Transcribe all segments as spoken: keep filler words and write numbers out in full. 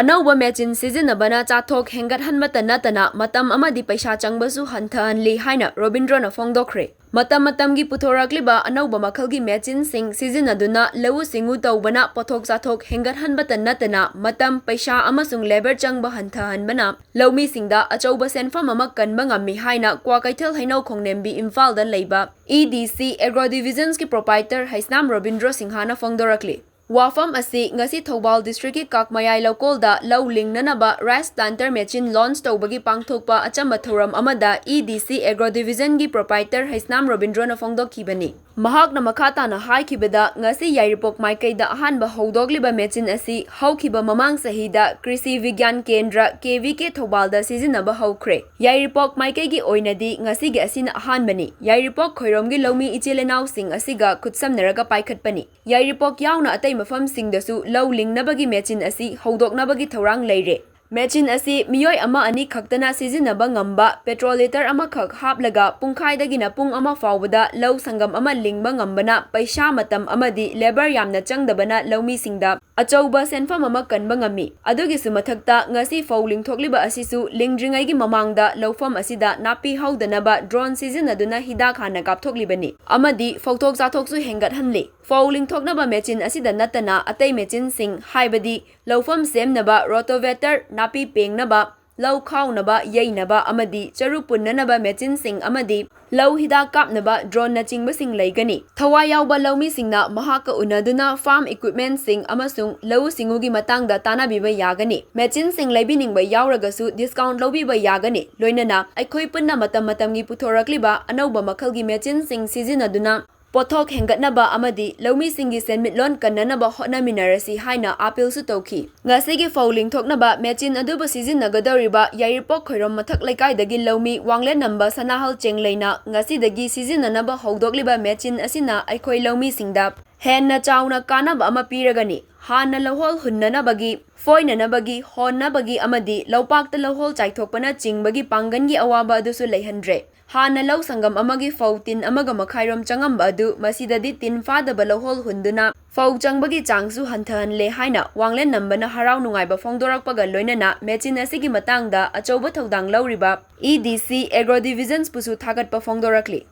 ꯑꯅꯧꯕ ꯃꯦꯆꯤꯟ ꯁꯤꯖꯤꯟꯅꯕꯅ ꯆꯥꯊꯣꯛ ꯍꯦꯟꯒꯠꯍꯟꯕꯇ ꯅꯠꯇꯅ ꯃꯇꯝ ꯑꯃꯗꯤ ꯄꯩꯁꯥ ꯆꯪꯕꯁꯨ ꯍꯟꯊꯍꯜꯂꯤ ꯍꯥꯏꯅ ꯔꯣꯕꯤꯟꯗ꯭ꯔꯣꯅ ꯐꯣꯡꯗꯣꯛꯈ꯭ꯔꯦ꯫ ꯃꯇꯝ ꯃꯇꯝꯒꯤ ꯄꯨꯊꯣꯔꯛꯂꯤꯕ ꯑꯅꯧꯕ ꯃꯈꯜꯒꯤ ꯃꯦꯆꯤꯟꯁꯤꯡ ꯁꯤꯖꯤꯟꯅꯗꯨꯅ ꯂꯧꯎ ꯁꯤꯡꯎ ꯇꯧꯕꯅ ꯄꯣꯠꯊꯣꯛ ꯆꯥꯊꯣꯛ ꯍꯦꯟꯒꯠꯍꯟꯕꯇ ꯅꯠꯇꯅ ꯃꯇꯝ, ꯄꯩꯁꯥ ꯑꯃꯁꯨꯡ ꯂꯦꯕꯔ ꯆꯪꯕ ꯍꯟꯊꯍꯟꯕꯅ ꯂꯧꯃꯤꯁꯤꯡꯗ ꯑꯆꯧꯕ ꯁꯦꯟꯐꯝ ꯑꯃ ꯀꯟꯕ ꯉꯝꯃꯤ ꯍꯥꯏꯅ ꯀ꯭ꯋꯥꯀꯩꯊꯦꯜ ꯍꯩꯅꯧ ꯈꯣꯡꯅꯦꯝꯕꯤ ꯏꯝꯐꯥꯜꯗ ꯂꯩꯕ ꯏ ꯗꯤ ꯁꯤ ꯑꯦꯒ꯭ꯔꯣ ꯗꯤꯚꯤꯖꯟꯁꯀꯤ ꯄ꯭ꯔꯣꯄꯥꯏꯇꯔ ꯍꯩꯁꯅꯥꯝ ꯔꯣꯕꯤꯟꯗ꯭ꯔꯣ ꯁꯤꯡꯍꯥꯅ ꯐꯣꯡꯗꯣꯔꯛꯂꯤ꯫ ꯋꯥꯐꯝ ꯑꯁꯤ ꯉꯁꯤ ꯊꯧꯕꯥꯜ ꯗꯤꯁꯇ꯭ꯔꯤꯛꯀꯤ ꯀꯥꯛꯃꯌꯥꯏ ꯂꯧꯀꯣꯜꯗ ꯂꯧ ꯂꯤꯡꯅꯅꯕ ꯔꯥꯏꯁ ꯄ꯭ꯂꯥꯟꯇꯔ ꯃꯦꯆꯤꯟ ꯂꯣꯟꯆ ꯇꯧꯕꯒꯤ ꯄꯥꯡꯊꯣꯛꯄ ꯑꯆꯝꯕ ꯊꯧꯔꯝ ꯑꯃꯗ ꯏ ꯗꯤ ꯁꯤ ꯑꯦꯒ꯭ꯔꯣ ꯗꯤꯚꯤꯖꯟꯒꯤ ꯄ꯭ꯔꯣꯄꯥꯏꯇꯔ ꯍꯩꯁꯅꯥꯝ ꯔꯣꯕꯤꯟꯗ꯭ꯔꯣꯅ ꯐꯣꯡꯗꯣꯛꯈꯤꯕꯅꯤ꯫ ꯃꯍꯥꯛꯅ ꯃꯈꯥ ꯇꯥꯅ ꯍꯥꯏꯈꯤꯕꯗ, ꯉꯁꯤ ꯌꯥꯏꯔꯤꯄꯣꯛ ꯃꯥꯏꯀꯩꯗ ꯑꯍꯥꯟꯕ ꯍꯧꯗꯣꯛꯂꯤꯕ ꯃꯦꯆꯤꯟ ꯑꯁꯤ ꯍꯧꯈꯤꯕ ꯃꯃꯥꯡ ꯆꯍꯤꯗ ꯀ꯭ꯔꯤꯁꯤ ꯕꯤꯒ꯭ꯌꯥꯟ ꯀꯦꯟꯗ꯭ꯔ, ꯀꯦ ꯚꯤ ꯀꯦ, ꯊꯧꯕꯥꯜꯗ ꯁꯤꯖꯤꯟꯅꯕ ꯍꯧꯈ꯭ꯔꯦ꯫ ꯌꯥꯏꯔꯤꯄꯣꯛ ꯃꯥꯏꯀꯩꯒꯤ ꯑꯣꯏꯅꯗꯤ ꯉꯁꯤꯒꯤ ꯑꯁꯤꯅ ꯑꯍꯥꯟꯕꯅꯤ꯫ ꯌꯥꯏꯔꯤꯄꯣꯛ ꯈꯣꯏꯔꯣꯝꯒꯤ ꯂꯧꯃꯤ ꯏꯆꯤꯜ ꯏꯅꯥꯎꯁꯤꯡ ꯑꯁꯤꯒ ꯈꯨꯠꯁꯝꯅꯔꯒ ꯄꯥꯏꯈꯠꯄꯅꯤ꯫ ꯌꯥꯏꯔꯤꯄꯣꯛ ꯌꯥꯎꯅ ꯑꯇꯩ ꯃꯐꯝꯁꯤꯡꯗꯁꯨ ꯂꯧ ꯂꯤꯡꯅꯕꯒꯤ ꯃꯦꯆꯤꯟ ꯑꯁꯤ ꯍꯧꯗꯣꯛꯅꯕꯒꯤ ꯊꯧꯔꯥꯡ ꯂꯩꯔꯦ꯫ ꯃꯦꯆꯤꯟ ꯑꯁꯤ ꯃꯤꯑꯣꯏ ꯑꯃ ꯑꯅꯤ ꯈꯛꯇꯅ ꯁꯤꯖꯤꯟꯅꯕ ꯉꯝꯕ, ꯄꯦꯇ꯭ꯔꯣꯜ ꯂꯤꯇꯔ ꯑꯃꯈꯛ ꯍꯥꯞꯂꯒ ꯄꯨꯡꯈꯥꯏꯗꯒꯤꯅ ꯄꯨꯡ ꯑꯃ ꯐꯥꯎꯕꯗ ꯂꯧ ꯁꯪꯒꯝ ꯑꯃ ꯂꯤꯡꯕ ꯉꯝꯕꯅ ꯄꯩꯁꯥ, ꯃꯇꯝ ꯑꯃꯗꯤ ꯂꯦꯕꯔ ꯌꯥꯝꯅ ꯆꯪꯗꯕꯅ ꯂꯧꯃꯤꯁꯤꯡꯗ ꯑꯆꯧꯕ ꯁꯦꯟꯐꯝ ꯑꯃ ꯀꯟꯕ ꯉꯝꯃꯤ꯫ ꯑꯗꯨꯒꯤꯁꯨ ꯃꯊꯛꯇ, ꯉꯁꯤ ꯐꯧ ꯂꯤꯡꯊꯣꯛꯂꯤꯕ ꯑꯁꯤꯁꯨ ꯂꯤꯡꯗ꯭ꯔꯤꯉꯩꯒꯤ ꯃꯃꯥꯡꯗ ꯂꯧꯐꯝ ꯑꯁꯤꯗ ꯅꯥꯄꯤ ꯍꯧꯗꯅꯕ ꯗ꯭ꯔꯣꯟ ꯁꯤꯖꯤꯟꯅꯗꯨꯅ ꯍꯤꯗꯥꯛ ꯍꯥꯟꯅ ꯀꯥꯞꯊꯣꯛꯂꯤꯕꯅꯤ ꯑꯃꯗꯤ ꯐꯧꯊꯣꯛ ꯆꯥꯊꯣꯛꯁꯨ ꯍꯦꯟꯒꯠꯍꯟꯂꯤ꯫ ꯐꯧ ꯂꯤꯡꯊꯣꯛꯅꯕ ꯃꯦꯆꯤꯟ ꯑꯁꯤꯗ ꯅꯠꯇꯅ ꯑꯇꯩ ꯃꯦꯆꯤꯟꯁꯤꯡ, ꯍꯥꯏꯕꯗꯤ ꯂꯧꯐꯝ ꯁꯦꯝꯅꯕ ꯔꯣꯇꯣꯚꯦꯇꯔ, ꯅꯥꯄꯤ ꯄꯦꯡꯅꯕ, ꯂꯧ ꯈꯥꯎꯅꯕ, ꯌꯩꯅꯕ ꯑꯃꯗꯤ ꯆꯔꯨ ꯄꯨꯟꯅꯅꯕ ꯃꯦꯆꯤꯟꯁꯤꯡ ꯑꯃꯗꯤ ꯂꯧ ꯍꯤꯗꯥꯛ ꯀꯥꯞꯅꯕ ꯗ꯭ꯔꯣꯟꯅꯆꯤꯡꯕꯁꯤꯡ ꯂꯩꯒꯅꯤ꯫ ꯊꯋꯥꯏ ꯌꯥꯎꯕ ꯂꯧꯃꯤꯁꯤꯡꯅ ꯃꯍꯥꯛꯀ ꯎꯅꯗꯨꯅ ꯐꯥꯔꯝ ꯏꯀ꯭ꯋꯤꯞꯃꯦꯟꯠꯁꯤꯡ ꯑꯃꯁꯨꯡ ꯂꯧꯎ ꯁꯤꯡꯎꯒꯤ ꯃꯇꯥꯡꯗ ꯇꯥꯟꯅꯕꯤꯕ ꯌꯥꯒꯅꯤ꯫ ꯃꯦꯆꯤꯟꯁꯤꯡ ꯂꯩꯕꯤꯅꯤꯡꯕ ꯌꯥꯎꯔꯒꯁꯨ ꯗꯤꯁꯀꯥꯎꯟꯠ ꯂꯧꯕꯤꯕ ꯌꯥꯒꯅꯤ꯫ ꯂꯣꯏꯅꯅ ꯑꯩꯈꯣꯏ ꯄꯨꯟꯅ ꯃꯇꯝ ꯃꯇꯝꯒꯤ ꯄꯨꯊꯣꯔꯛꯂꯤꯕ ꯑꯅꯧꯕ ꯃꯈꯜꯒꯤ ꯃꯦꯆꯤꯟꯁꯤꯡ ꯁꯤꯖꯤꯟꯅꯗꯨꯅ ꯄꯣꯠꯊꯣꯛ ꯍꯦꯟꯒꯠꯅꯕ ꯑꯃꯗꯤ ꯂꯧꯃꯤꯁꯤꯡꯒꯤ ꯁꯦꯟꯃꯤꯠꯂꯣꯟ ꯀꯟꯅꯅꯕ ꯍꯣꯠꯅꯃꯤꯟꯅꯔꯁꯤ ꯍꯥꯏꯅ ꯑꯥꯄꯤꯜꯁꯨ ꯇꯧꯈꯤ꯫ ꯉꯁꯤꯒꯤ ꯐꯧ ꯂꯤꯡꯊꯣꯛꯅꯕ ꯃꯦꯆꯤꯟ ꯑꯗꯨꯕꯨ ꯁꯤꯖꯤꯟꯅꯒꯗꯧꯔꯤꯕ ꯌꯥꯏꯔꯤꯄꯣꯛ ꯈꯣꯏꯔꯣꯝ ꯃꯊꯛ ꯂꯩꯀꯥꯏꯗꯒꯤ ꯂꯧꯃꯤ ꯋꯥꯡꯂꯦꯟꯅꯝꯕ ꯁꯅꯥꯍꯜ ꯆꯦꯡꯂꯩꯅ ꯉꯁꯤꯗꯒꯤ ꯁꯤꯖꯤꯟꯅꯅꯕ ꯍꯧꯗꯣꯛꯂꯤꯕ ꯃꯦꯆꯤꯟ ꯑꯁꯤꯅ ꯑꯩꯈꯣꯏ ꯂꯧꯃꯤꯁꯤꯡꯗ ꯍꯦꯟꯅ ꯆꯥꯎꯅ ꯀꯥꯟꯅꯕ ꯑꯃ ꯄꯤꯔꯒꯅꯤ꯫ ꯍꯥꯟꯅ ꯂꯧꯍꯣꯜ ꯍꯨꯟꯅꯅꯕꯒꯤ, ꯐꯣꯏꯅꯅꯕꯒꯤ, ꯍꯣꯟꯅꯕꯒꯤ ꯑꯃꯗꯤ ꯂꯧꯄꯥꯛꯇ ꯂꯧꯍꯣꯜ ꯆꯥꯏꯊꯣꯛꯄꯅꯆꯤꯡꯕꯒꯤ ꯄꯥꯡꯒꯜꯒꯤ ꯑꯋꯥꯕ ꯑꯗꯨꯁꯨ ꯂꯩꯍꯟꯗ꯭ꯔꯦ꯫ ꯍꯥꯟꯅ ꯂꯧ ꯁꯪꯒꯝ ꯑꯃꯒꯤ ꯐꯧ ꯇꯤꯟ ꯑꯃꯒ ꯃꯈꯥꯏꯔꯣꯝ ꯆꯪꯉꯝꯕ ꯑꯗꯨ ꯃꯁꯤꯗꯗꯤ ꯇꯤꯟ ꯐꯥꯗꯕ ꯂꯧꯍꯣꯜ ꯍꯨꯟꯗꯨꯅ ꯐꯧ ꯆꯪꯕꯒꯤ ꯆꯥꯡꯁꯨ ꯍꯟꯊꯍꯜꯂꯦ ꯍꯥꯏꯅ ꯋꯥꯡꯂꯦꯟ ꯅꯝꯕꯅ ꯍꯔꯥꯎ ꯅꯨꯡꯉꯥꯏꯕ ꯐꯣꯡꯗꯣꯔꯛꯄꯒ ꯂꯣꯏꯅꯅ ꯃꯦꯆꯤꯟ ꯑꯁꯤꯒꯤ ꯃꯇꯥꯡꯗ ꯑꯆꯧꯕ ꯊꯧꯗꯥꯡ ꯂꯧꯔꯤꯕ ꯏ ꯗꯤ ꯁꯤ ꯑꯦꯒ꯭ꯔꯣ ꯗꯤꯚꯤꯖꯟꯁꯄꯨꯁꯨ ꯊꯥꯒꯠꯄ ꯐꯣꯡꯗꯣꯔꯛꯂꯤ꯫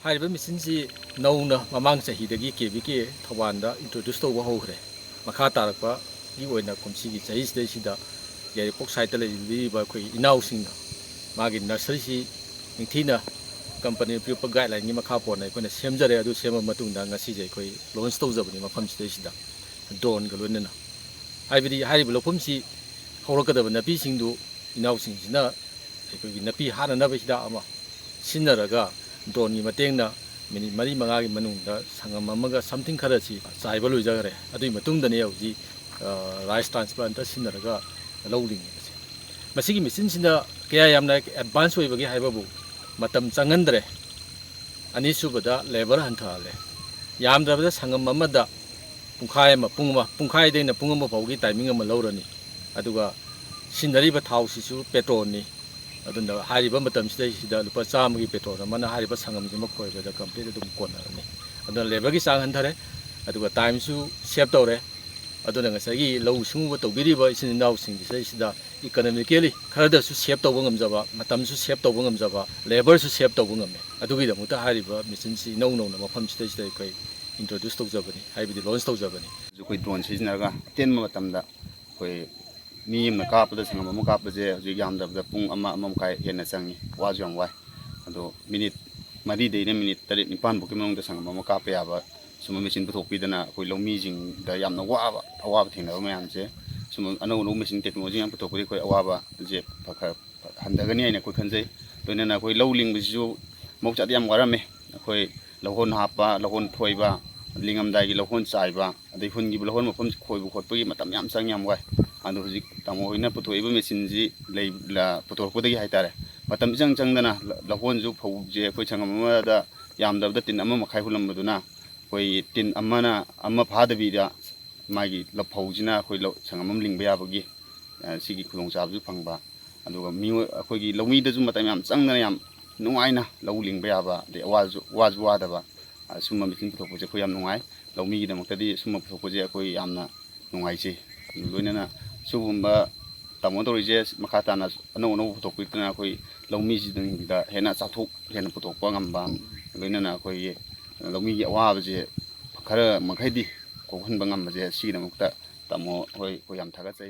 ꯍꯥꯏꯔꯤꯕ ꯃꯦꯆꯤꯟꯁꯤ ꯅꯧꯅ ꯃꯃꯥꯡ ꯆꯍꯤꯗꯒꯤ ꯀꯦ ꯚꯤ ꯀꯦ ꯊꯧꯕꯥꯜꯗ ꯏꯟꯇ꯭ꯔꯣꯗ꯭ꯌꯨꯁ ꯇꯧꯕ ꯍꯧꯈ꯭ꯔꯦ꯫ ꯃꯈꯥ ꯇꯥꯔꯛꯄꯒꯤ ꯑꯣꯏꯅ ꯀꯨꯝꯁꯤꯒꯤ ꯆꯍꯤꯁꯤꯗꯩꯁꯤꯗ ꯌꯥꯏꯔꯤꯄꯣꯛ ꯁꯥꯏꯠꯇ ꯂꯩꯕꯤꯔꯤꯕ ꯑꯩꯈꯣꯏ ꯏꯅꯥꯎꯁꯤꯡꯅ ꯃꯥꯒꯤ ꯅꯔꯁꯔꯤꯁꯤ ꯅꯤꯡꯊꯤꯅ ꯀꯝꯄꯅꯤꯅ ꯄꯤꯔꯛꯄ ꯒꯥꯏꯗꯂꯥꯏꯟꯒꯤ ꯃꯈꯥ ꯄꯣꯟꯅ ꯑꯩꯈꯣꯏꯅ ꯁꯦꯝꯖꯔꯦ꯫ ꯑꯗꯨ ꯁꯦꯝꯃ ꯃꯇꯨꯡꯗ ꯉꯁꯤꯁꯦ ꯑꯩꯈꯣꯏ ꯂꯣꯟꯁ ꯇꯧꯖꯕꯅꯤ ꯃꯐꯝꯁꯤꯗꯩꯁꯤꯗ ꯗ꯭ꯔꯣꯟꯒ ꯂꯣꯏꯅꯅ꯫ ꯍꯥꯏꯕꯗꯤ ꯍꯥꯏꯔꯤꯕ ꯂꯧꯐꯝꯁꯤ ꯍꯧꯔꯛꯀꯗꯕ ꯅꯥꯄꯤꯁꯤꯡꯗꯨ ꯏꯅꯥꯎꯁꯤꯡꯁꯤꯅ ꯑꯩꯈꯣꯏꯒꯤ ꯅꯥꯄꯤ ꯍꯥꯠꯅꯅꯕ ꯍꯤꯗꯥꯛ ꯑꯃ ꯁꯤꯖꯤꯟꯅꯔꯒ ꯗ꯭ꯔꯣꯟꯒꯤ ꯃꯇꯦꯡꯅ ꯃꯤꯅꯤꯠ ꯃꯔꯤ ꯃꯉꯥꯒꯤ ꯃꯅꯨꯡꯗ ꯁꯪꯒꯝ ꯑꯃꯒ ꯁꯝꯊꯤꯡ ꯈꯔꯁꯤ ꯆꯥꯏꯕ ꯂꯣꯏꯖꯈꯔꯦ꯫ ꯑꯗꯨꯒꯤ ꯃꯇꯨꯡꯗꯅꯦ ꯍꯧꯖꯤꯛ, ꯑ, ꯔꯥꯏꯁ ꯇ꯭ꯔꯥꯟꯁꯄ꯭ꯂꯥꯟꯇꯔ ꯁꯤꯖꯤꯟꯅꯔꯒ ꯂꯧ ꯂꯤꯡꯉꯤꯕꯁꯦ꯫ ꯃꯁꯤꯒꯤ ꯃꯦꯆꯤꯟꯁꯤꯅ ꯀꯌꯥ ꯌꯥꯝꯅ ꯑꯦꯗꯚꯥꯟꯁ ꯑꯣꯏꯕꯒꯦ ꯍꯥꯏꯕꯕꯨ ꯃꯇꯝ ꯆꯪꯍꯟꯗ꯭ꯔꯦ꯫ ꯑꯅꯤꯁꯨꯕꯗ ꯂꯦꯕꯔ ꯍꯟꯊꯍꯜꯂꯦ꯫ ꯌꯥꯝꯗ꯭ꯔꯕꯗ ꯁꯪꯒꯝ ꯑꯃꯗ ꯄꯨꯡꯈꯥꯏ ꯑꯃ, ꯄꯨꯡ ꯑꯃ, ꯄꯨꯡꯈꯥꯏꯗꯩꯅ ꯄꯨꯡ ꯑꯃ ꯐꯥꯎꯒꯤ ꯇꯥꯏꯃꯤꯡ ꯑꯃ ꯂꯧꯔꯅꯤ꯫ ꯑꯗꯨꯒ ꯁꯤꯖꯤꯟꯅꯔꯤꯕ ꯊꯥꯎꯁꯤꯁꯨ ꯄꯦꯇ꯭ꯔꯣꯜꯅꯤ꯫ ꯑꯗꯨꯅ ꯍꯥꯏꯔꯤꯕ ꯃꯇꯝꯁꯤꯗꯩꯁꯤꯗ ꯂꯨꯄꯥ ꯆꯥꯝꯃꯒꯤ ꯄꯦꯇ꯭ꯔꯣꯜ ꯑꯃꯅ ꯍꯥꯏꯔꯤꯕ ꯁꯪꯒꯝꯁꯤꯃ ꯈꯣꯏꯕꯗ ꯀꯝꯄ꯭ꯂꯤꯠ ꯑꯗꯨꯝ ꯀꯣꯟꯅꯔꯅꯤ꯫ ꯑꯗꯨꯅ ꯂꯦꯕꯔꯒꯤ ꯆꯥꯡ ꯍꯟꯊꯔꯦ, ꯑꯗꯨꯒ ꯇꯥꯏꯝꯁꯨ ꯁꯦꯞ ꯇꯧꯔꯦ꯫ ꯑꯗꯨꯅ ꯉꯁꯥꯏꯒꯤ ꯂꯧꯎ ꯁꯤꯡꯎꯕ ꯇꯧꯕꯤꯔꯤꯕ ꯏꯆꯤꯟ ꯏꯅꯥꯎꯁꯤꯡꯁꯤꯗꯩꯁꯤꯗ ꯏꯀꯣꯅꯣꯃꯤꯀꯦꯂꯤ ꯈꯔꯗꯁꯨ ꯁꯦꯞ ꯇꯧꯕ ꯉꯝꯖꯕ, ꯃꯇꯝꯁꯨ ꯁꯦꯞ ꯇꯧꯕ ꯉꯝꯖꯕ, ꯂꯦꯕꯔꯁꯨ ꯁꯦꯞ ꯇꯧꯕ ꯉꯝꯃꯦ꯫ ꯑꯗꯨꯒꯤꯗꯃꯛꯇ ꯍꯥꯏꯔꯤꯕ ꯃꯦꯆꯤꯟꯁꯤ ꯏꯅꯧ ꯅꯧꯅ ꯃꯐꯝꯁꯤꯗꯩꯁꯤꯗ ꯑꯩꯈꯣꯏ ꯏꯟꯇ꯭ꯔꯣꯗ꯭ꯌꯨꯁ ꯇꯧꯖꯕꯅꯤ, ꯍꯥꯏꯕꯗꯤ ꯂꯣꯟꯁ ꯇꯧꯖꯕꯅꯤ꯫ ꯍꯧꯖꯤꯛ ꯑꯩꯈꯣꯏ ꯗ꯭ꯔꯣꯟ ꯁꯤꯖꯤꯟꯅꯔꯒ ꯑꯇꯦꯟꯕ ꯃꯇꯝꯗ ꯑꯩꯈꯣꯏ ꯃꯤ ꯑꯃꯅ ꯀꯥꯞꯄꯗ, ꯁꯪꯒꯝ ꯑꯃ ꯀꯥꯞꯄꯁꯦ ꯍꯧꯖꯤꯛ ꯌꯥꯝꯗ꯭ꯔꯕꯗ ꯄꯨꯡ ꯑꯃ, ꯑꯃ ꯃꯈꯥꯏ ꯍꯦꯟꯅ ꯆꯪꯉꯤ꯫ ꯋꯥꯁꯨ ꯌꯥꯝ ꯋꯥꯏ꯫ ꯑꯗꯣ ꯃꯤꯅꯤꯠ ꯃꯔꯤꯗꯩꯅ ꯃꯤꯅꯤꯠ ꯇꯔꯦꯠ ꯅꯤꯄꯥꯟ ꯐꯥꯎꯒꯤ ꯃꯅꯨꯡꯗ ꯁꯪꯒꯝ ꯑꯃ ꯀꯥꯞꯄ ꯌꯥꯕ ꯁꯨꯝꯕ ꯃꯦꯆꯤꯟ ꯄꯨꯊꯣꯛꯄꯤꯗꯅ ꯑꯩꯈꯣꯏ ꯂꯧꯃꯤꯁꯤꯡꯗ ꯌꯥꯝꯅ ꯋꯥꯕ, ꯑꯋꯥꯕ ꯊꯦꯡꯅꯕ ꯃꯌꯥꯝꯁꯦ, ꯁꯨꯝꯕ ꯑꯅꯧ ꯑꯅꯧꯕ ꯃꯦꯆꯤꯟ ꯇꯦꯛꯅꯣꯂꯣꯖꯤ ꯃꯌꯥꯝ ꯄꯨꯊꯣꯛꯄꯗꯒꯤ ꯑꯩꯈꯣꯏ ꯑꯋꯥꯕꯁꯦ ꯈꯔ ꯍꯟꯊꯒꯅꯤ ꯍꯥꯏꯅ ꯑꯩꯈꯣꯏ ꯈꯟꯖꯩ꯫ ꯂꯣꯏꯅꯅ ꯑꯩꯈꯣꯏ ꯂꯧ ꯂꯤꯡꯕꯁꯤꯁꯨ ꯃꯍꯧꯁꯥꯗꯤ ꯌꯥꯝ ꯋꯥꯔꯝꯃꯦ꯫ ꯑꯩꯈꯣꯏ ꯂꯧꯍꯣꯟ ꯍꯥꯞꯄ, ꯂꯧꯍꯣꯟ ꯐꯣꯏꯕ, ꯂꯤꯡꯉꯝꯗꯥꯏꯒꯤ ꯂꯧꯍꯣꯟ ꯆꯥꯏꯕ, ꯑꯗꯩ ꯍꯨꯟꯈꯤꯕ ꯂꯧꯍꯣꯟ ꯃꯐꯝ ꯈꯣꯏꯕ ꯈꯣꯠꯄꯒꯤ ꯃꯇꯝ ꯌꯥꯝ ꯆꯪ, ꯌꯥꯝ ꯋꯥꯏ꯫ ꯑꯗꯣ ꯍꯧꯖꯤꯛ ꯇꯥꯃꯣ ꯍꯣꯏꯅ ꯄꯨꯊꯣꯛꯏꯕ ꯃꯦꯆꯤꯟꯁꯤ ꯂꯩ-, ꯂ-, ꯄꯨꯊꯣꯔꯛꯄꯗꯒꯤ ꯍꯥꯏꯇꯥꯔꯦ, ꯃꯇꯝ ꯏꯆꯪ ꯆꯪꯗꯅ ꯂ-, ꯂꯧꯍꯣꯟꯁꯨ ꯐꯧꯁꯦ ꯑꯩꯈꯣꯏ ꯁꯪꯒꯝ ꯑꯃꯗ ꯌꯥꯝꯗꯕꯗ ꯇꯤꯟ ꯑꯃ ꯃꯈꯥꯏ ꯍꯨꯜꯂꯝꯕꯗꯨꯅ ꯑꯩꯈꯣꯏ ꯇꯤꯟ ꯑꯃꯅ ꯑꯃ ꯐꯥꯗꯕꯤꯗ ꯃꯥꯒꯤ ꯂ-, ꯐꯧꯁꯤꯅ ꯑꯩꯈꯣꯏ ꯂꯧ-, ꯁꯪꯒꯝ ꯑꯃ ꯂꯤꯡꯕ ꯌꯥꯕꯒꯤ, ꯑ, ꯁꯤꯒꯤ ꯈꯨꯗꯣꯡꯆꯥꯕꯁꯨ ꯐꯪꯕ꯫ ꯑꯗꯨꯒ ꯃꯤꯑꯣꯏ, ꯑꯩꯈꯣꯏꯒꯤ ꯂꯧꯃꯤꯗꯁꯨ ꯃꯇꯝ ꯌꯥꯝ ꯆꯪꯗꯅ ꯌꯥꯝ ꯅꯨꯡꯉꯥꯏꯅ ꯂꯧ ꯂꯤꯡꯕ ꯌꯥꯕ, ꯑꯗꯩ ꯑꯋꯥꯁꯨ, ꯋꯥꯁꯨ ꯋꯥꯗꯕ, ꯑ, ꯁꯨꯝꯕ ꯃꯦꯆꯤꯟ ꯄꯨꯊꯣꯛꯄꯁꯦ ꯑꯩꯈꯣꯏ ꯌꯥꯝ ꯅꯨꯡꯉꯥꯏ꯫ ꯂꯧꯃꯤꯒꯤꯗꯃꯛꯇꯗꯤ ꯁꯨꯝꯕ ꯄꯨꯊꯣꯛꯄꯁꯦ ꯑꯩꯈꯣꯏ ꯌꯥꯝꯅ ꯅꯨꯡꯉꯥꯏꯖꯩ꯫ ꯑꯗꯨ ꯂꯣꯏꯅꯅ ꯁꯤꯒꯨꯝꯕ ꯇꯥꯃꯣ ꯇꯧꯔꯤꯁꯦ ꯃꯈꯥ ꯇꯥꯅ ꯑꯅꯧ ꯑꯅꯧꯕ ꯄꯨꯊꯣꯛꯄꯤꯗꯅ ꯑꯩꯈꯣꯏ ꯂꯧꯃꯤꯁꯤꯡꯗ ꯍꯦꯟꯅ ꯆꯥꯊꯣꯛ ꯍꯦꯟꯅ ꯄꯨꯊꯣꯛꯄ ꯉꯝꯕ, ꯂꯣꯏꯅꯅ ꯑꯩꯈꯣꯏꯒꯤ ꯂꯧꯃꯤꯒꯤ ꯑꯋꯥꯕꯁꯦ ꯈꯔ ꯃꯈꯩꯗꯤ ꯀꯣꯛꯍꯟꯕ ꯉꯝꯕꯁꯦ, ꯁꯤꯒꯤꯗꯃꯛꯇ ꯇꯥꯃꯣ ꯍꯣꯏ ꯑꯩꯈꯣꯏ ꯌꯥꯝ ꯊꯥꯒꯠꯆꯩ꯫